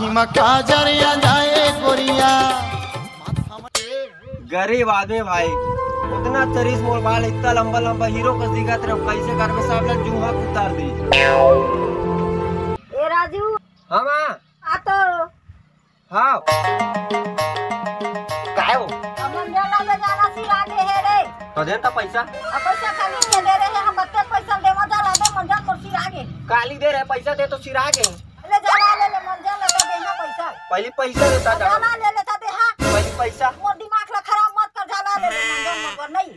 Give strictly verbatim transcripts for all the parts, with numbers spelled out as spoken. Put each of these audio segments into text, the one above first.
हिमा काजर आ जाए गोरिया। गरीब आदमी भाई, उतना चरिस मोर बाल, इतना लंबा लंबा हीरो कस दिखत रहे, कैसे घर में सब ला जूहा उतार दी। ए राजू। हाँ माँ। आ तो। हाँ। काय हो? अब मंजन ला ले जाना सिरा गे हे रे। तो दे तो पैसा। अब पैसा काली के दे रहे हैं, हम बत्ते पैसा देवा जा ला दे, मंजन तो सिरा गे। काली दे रहे, पैसा दे तो सिरा गे। ले जा ला ले, ले मंजन ला दे, देना पैसा। पहली पैसा देता अब जा। जा ला ले लेता दे, हाँ। पहली पैसा। मोर दिमाग ला खराब मत कर, जा ला ले, ले मंजन ला नहीं।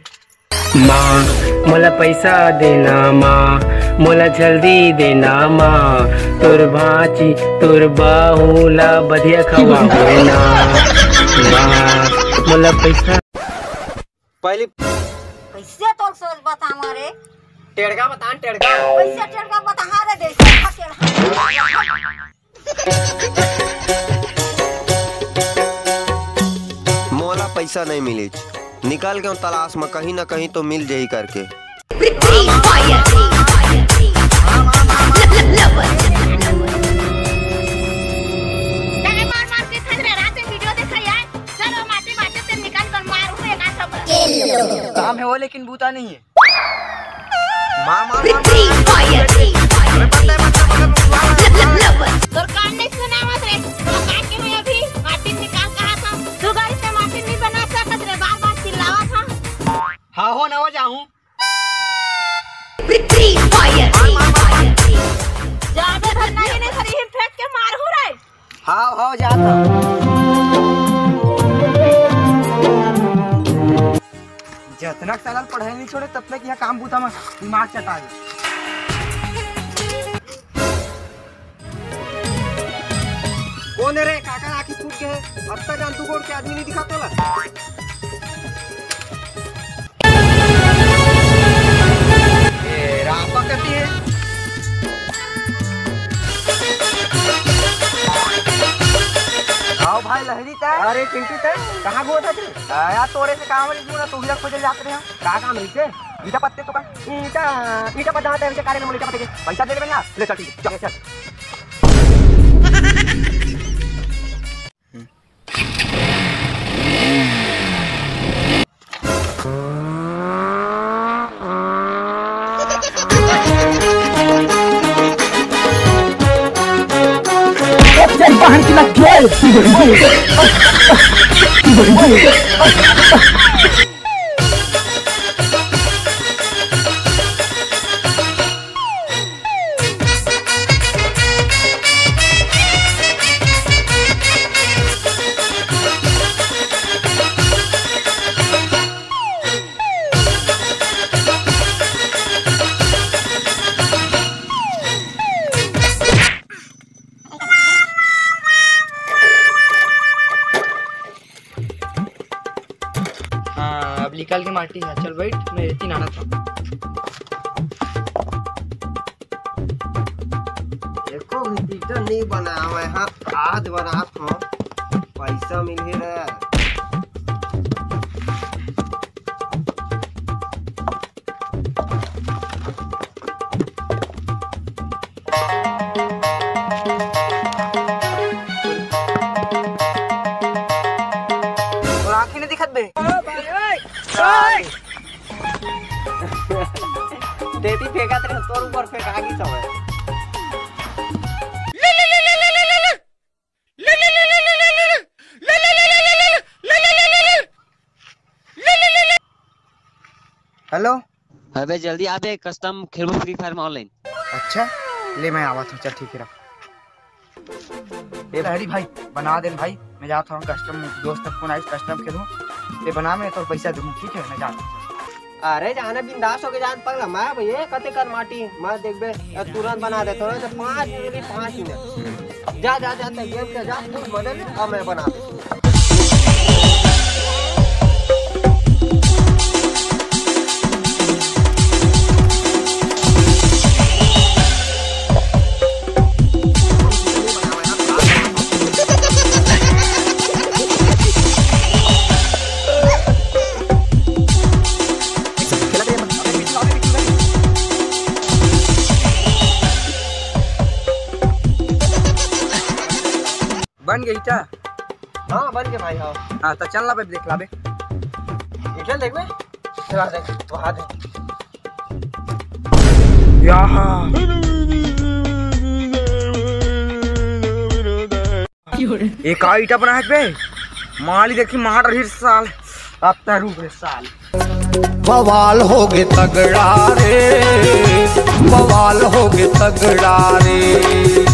माँ, मोला पैसा देना माँ, मोला जल्दी देना माँ, तोर भांची तोर बहू ला बढ़िया खवाहूँ ना माँ, मोला पैसा। पहली कैसे तोर सोच बतावा रे? टेढ़गा बता, टेढ़गा। कैसे टेढ़गा बता रे, देख टेढ़गा। मोला पैसा नहीं मिलिच, निकल के तलाश में कहीं ना कहीं तो मिल जाही करके। काम है वो, लेकिन बूता नहीं है। मार, मार, मार, मार। अबे बंद है, बंद है, बंद है। तोर कान नहीं सुनावत रे? तो काट के मैं अभी मार्टिन निकाल कहा था। तू गाड़ी से मार्टिन नहीं बना सकत रे, बार बार चिल्लावत था। हाँ हो ना हो जाऊं। ज्यादा धरना ये नहीं सरी, हिम फेंक के मार हो रहा है। हाव, हाव, जात हव। जतना के साला पढ़ाई नहीं छोड़े, तब तक यहाँ काम बूता में दिमाग चटा दे। कौन है रे? काकर आँखी फूट गए है। अब तक जान तू कौन के आदमी नहीं दिखा तोला। ए, रापा कती है। आओ भाई लहरी तै। अरे चिंटू तै कहाँ घूमत हस? आ, यार तोरे से काम नहीं जुड़ा, तू ही खोजे जात रहे हैं। का काम रही से? ईटा पत्ते तो का? ईटा, ईटा पत्ता है, इनके कार्य में ईटा पत्ते के। पैसा दे दे भैया। ले चल ठीक है, चल, चल। चल बाहर की लग गया। हाँ, अब निकल के माटी है। चल बैठ, मैं रेती लानत हँव। एको भी ईटा नहीं बनावे, हाँ, आज बनात हँव, पैसा मिलही रे। तोर आँखी नहीं दिखत बे? तेती फेंकत रहे, तोर ऊपर फेंका गिस हवय। हेलो। अबे जल्दी आ बे, custom खेलबो Free Fire में online। अच्छा, ले मैं आवत हँव, चल ठीक है रख। ए लहरी भाई, बना देन भाई, मैं जात हँव custom, दोस्त फोन आइस custom खेलहूँ, ते बना मैं तोर पैसा दूँ, ठीक है, मैं जात हँव। अरे जाना बिंदास होके जान पगला, मैं भैया कते कर माटी, मैं देखबे, ए तुरंत बना देथँव ना, तो पाँच मिनट, पाँच मिनट। जा, जा, जा, तैयार कर, जा, तू मदद ले, अब मैं बना देथँव। बन गे ईटा? हाँ, बन गे भाई। हाँ, हाँ, त चल ना बे, देख लाबे। ईटा देखबे? चला दे, वहाँ दे। याहा। ये का ईटा बना है बे? माली देखी मार रही साल। अब त रुक रे साल। बवाल हो गे तगड़ा रे, बवाल हो गे तगड़ा रे।